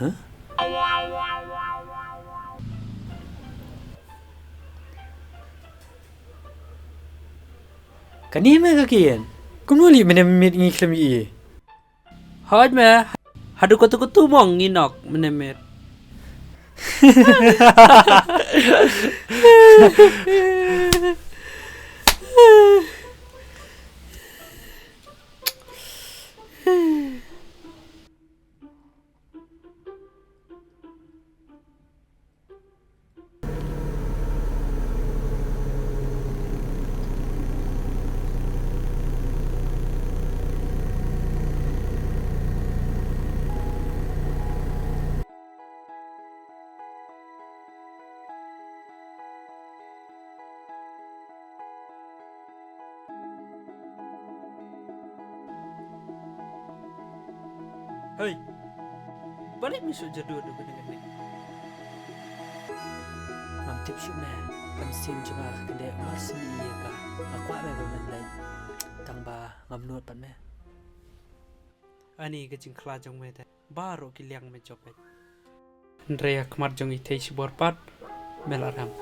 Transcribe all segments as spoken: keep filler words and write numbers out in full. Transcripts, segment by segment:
Huh? Kane me ka kien. Kumno lei mynne miet ngi khlem ïohi. Hooid me. Haduh katto katto mo ngi nok mynne miet. Hei. Balei me shu jadu adu kane kane? Ngam tip shuh me. Ka mynsiem jong nga ka dei mar shu ïa ka. Nga kwah me ba men leit. Tang ba ngam nud pat me. Ani ka jingkhlaiñ jong me te. Baroh ki liang me jop beit. Hynrei ha khmat jong i thei shibor pat me la ram.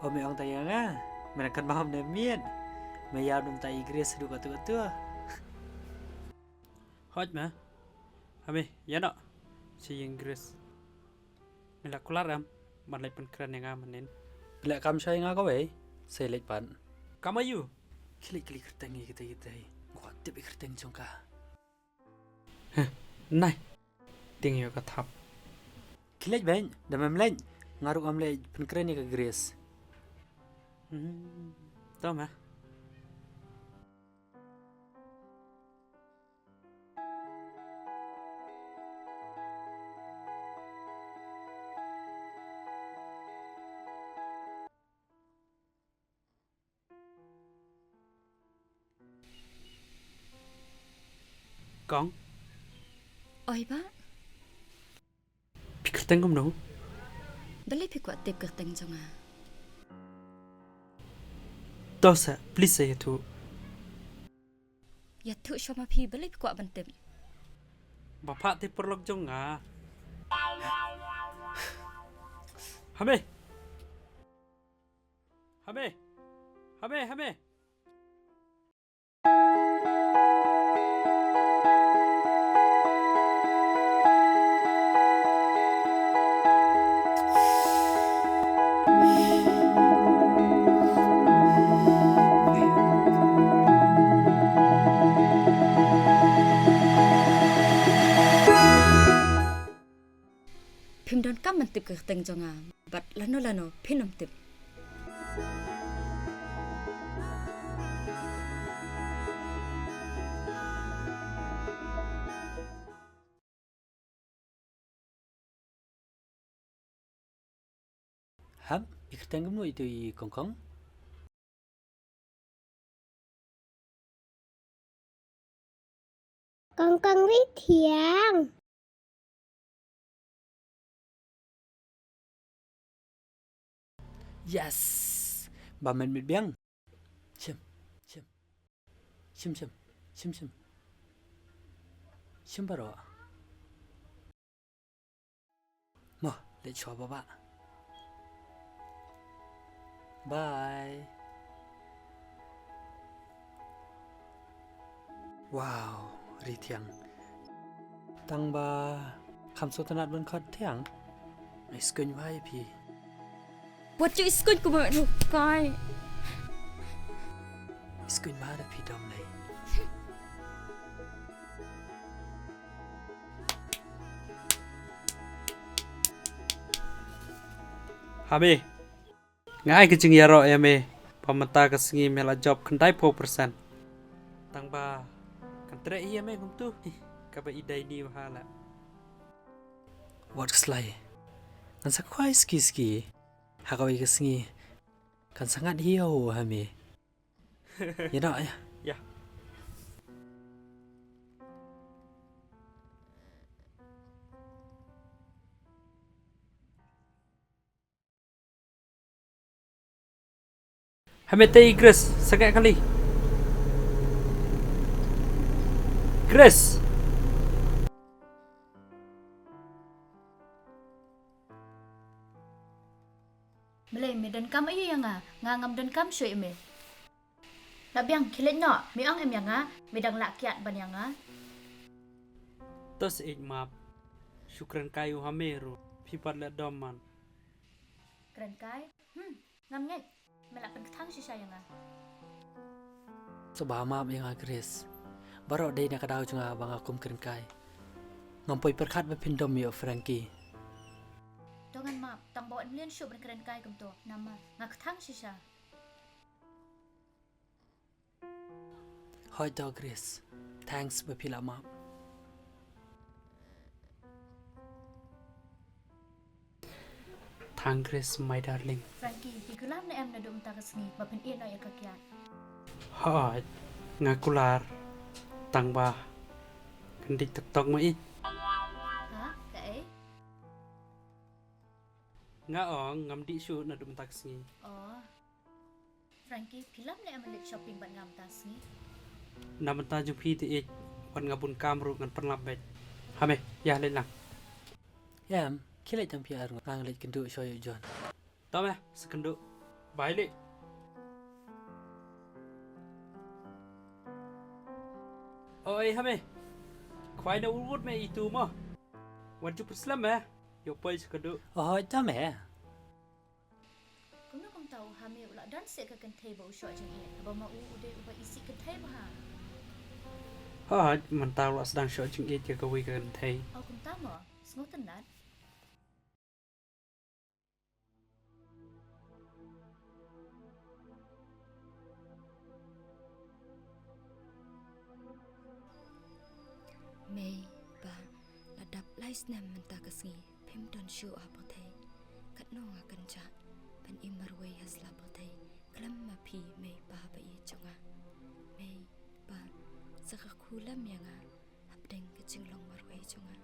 O me ong ta ïa nga, me la kynmaw ne miet. Me ïa dum ta i Grace haduh katto katto. Hooid me. Ha me, ïa noh. Shi ïing Grace. Me la kular em, ban leit pynkren ïa nga mynnin. Phi leh kam shai nga kawei, sa leit pat. Kam aiu? Khie leit khie leit kyrteng ïa kita kita. Nga kwah tip ïa kyrteng jong ka. Heh, nai. Tieng ïa ka thap. Khie leit beit, da mem leit. Nga ruh ngam leit pynkren ïa ka Grace. Hmm, to ma. Kong. Oi, Bah. Phi kyrteng kumno? Balei phi kwah tip kyrteng jong nga? To sa, please sa ïathuh. Ïathuh shuwa ma phi, balei phi kwah ban tip? Ba phah te paralok jong nga. Ha me. Ha me. Ha me, ha me. Phim donkam ban tip ka kyrteng jong nga, bad lano lano phin ym tip. Hap, i kyrteng kumno itu i Kongkong? Kongkong Rithiang. Yes. Ba men mit biang. Shim, shim. Shim, shim, shim, shim. Shim baroh. Mo, leit shuwa Bah. Bye. Wow, Rithiang. Tang ba kham sngewtynnat ban khot Thiang. Ai, sngewbha ïa phi. Wat ju iskuin kumno kai. Iskuin ba da phi dom lei. Ha me. Nga ai ka jingïaroh ïa me. Ba mynta ka sngi me la jop khyndai phew percent. Tang ba kan treh ïa me kumtu. Kaba i dei ni wa ha la. Wat kslai. Ngan sa khwai ski ski. Ha kawei ka sngi. Kan sa ngat hi ho ha me. Ïa noh ïa. Ïa. Ha me tei Grace, sa ka kali. Grace. Balei me donkam aïu ïa nga? Nga ngam donkam shuh ïa me. Lah biang, khie leit noh, me ong em ïa nga, me dang lah kiad ban ïa nga. To sa ïeit map. Shu kren kai u ha me ruh, phi pat leh dom man. Kren kai? Hmm, ngam ngeit. Me lah pynkthang shisha ïa nga. Sngewbha map ïa nga Grace. Baroh dei na ka daw jong nga ba nga kum kren kai. Ngam poi pyrkhat ba phin dom ïa u Frankie. To ngan map, tang ba wat mlien shuh ban kren kai kumto. Namar nga kthang shisha. Hooid to Grace. Thanks ba phi la map. Thanks Grace, my darling. Frankie, phi kular ne em naduh mynta ka sngi ba phin ïeh noh ïa ka kiad? Hooid, nga kular. Tang ba kan dih tok tok ma ïeit. Ha? Kaei? Nga ong ngam dih shuh naduh mynta ka sngi. Oh. Frankie, phi lap ne em leit shopping bad nga mynta sngi? Na bynta jong phi te ïeit, wat nga bun kam ruh ngan pynlap beit. Ha me, ïa leit lang. Em, khie leit tang phi ar ngan leit kynduh shuwa ïa u John. To me, sa kynduh. Bye leh. Oi, ha me. Khwai na wut wut me itu mo. Wat ju pyrslem me. Ïoh poi sa kynduh. Oh, to me. Kumno kumta u Hami u la don seh ka kynthei ba u shoh jingïeit, haba ma u u dei uba isih kynthei bha? Hooid, mynta u la sdang shoh jingïeit ïa kawei ka kynthei. Oh, kumta mo? Sngewtynnat. Mei, pa, la dap lai snem mynta ka sngi phim don shuh ha pyrthei. Katno nga kynjah ban im marwei ha sla pyrthei khlem ma phi, mei pa ba ïeit jong nga. Mei, pa, sa khakhu lem ïa nga hapdeng ka jinglong marwei jong nga.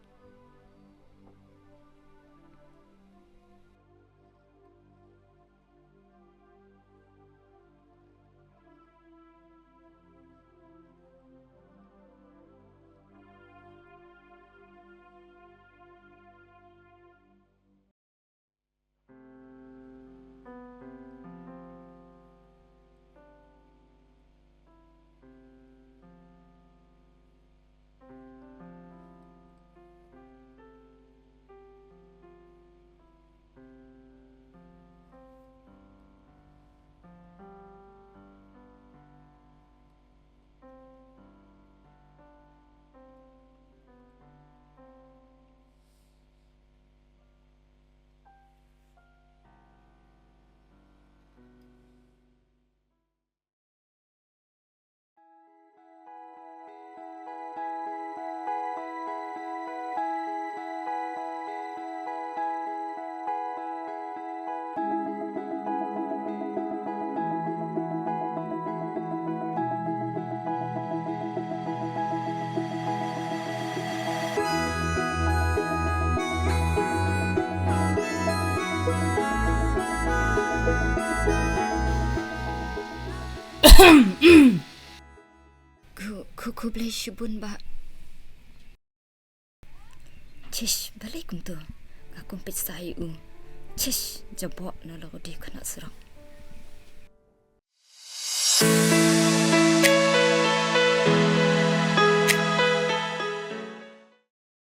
Khu, khu, khublei shibun bah. Chish, balei kumto? Nga kum peit sa ïa u. Chish, jaboh na la u dei khynnah surok.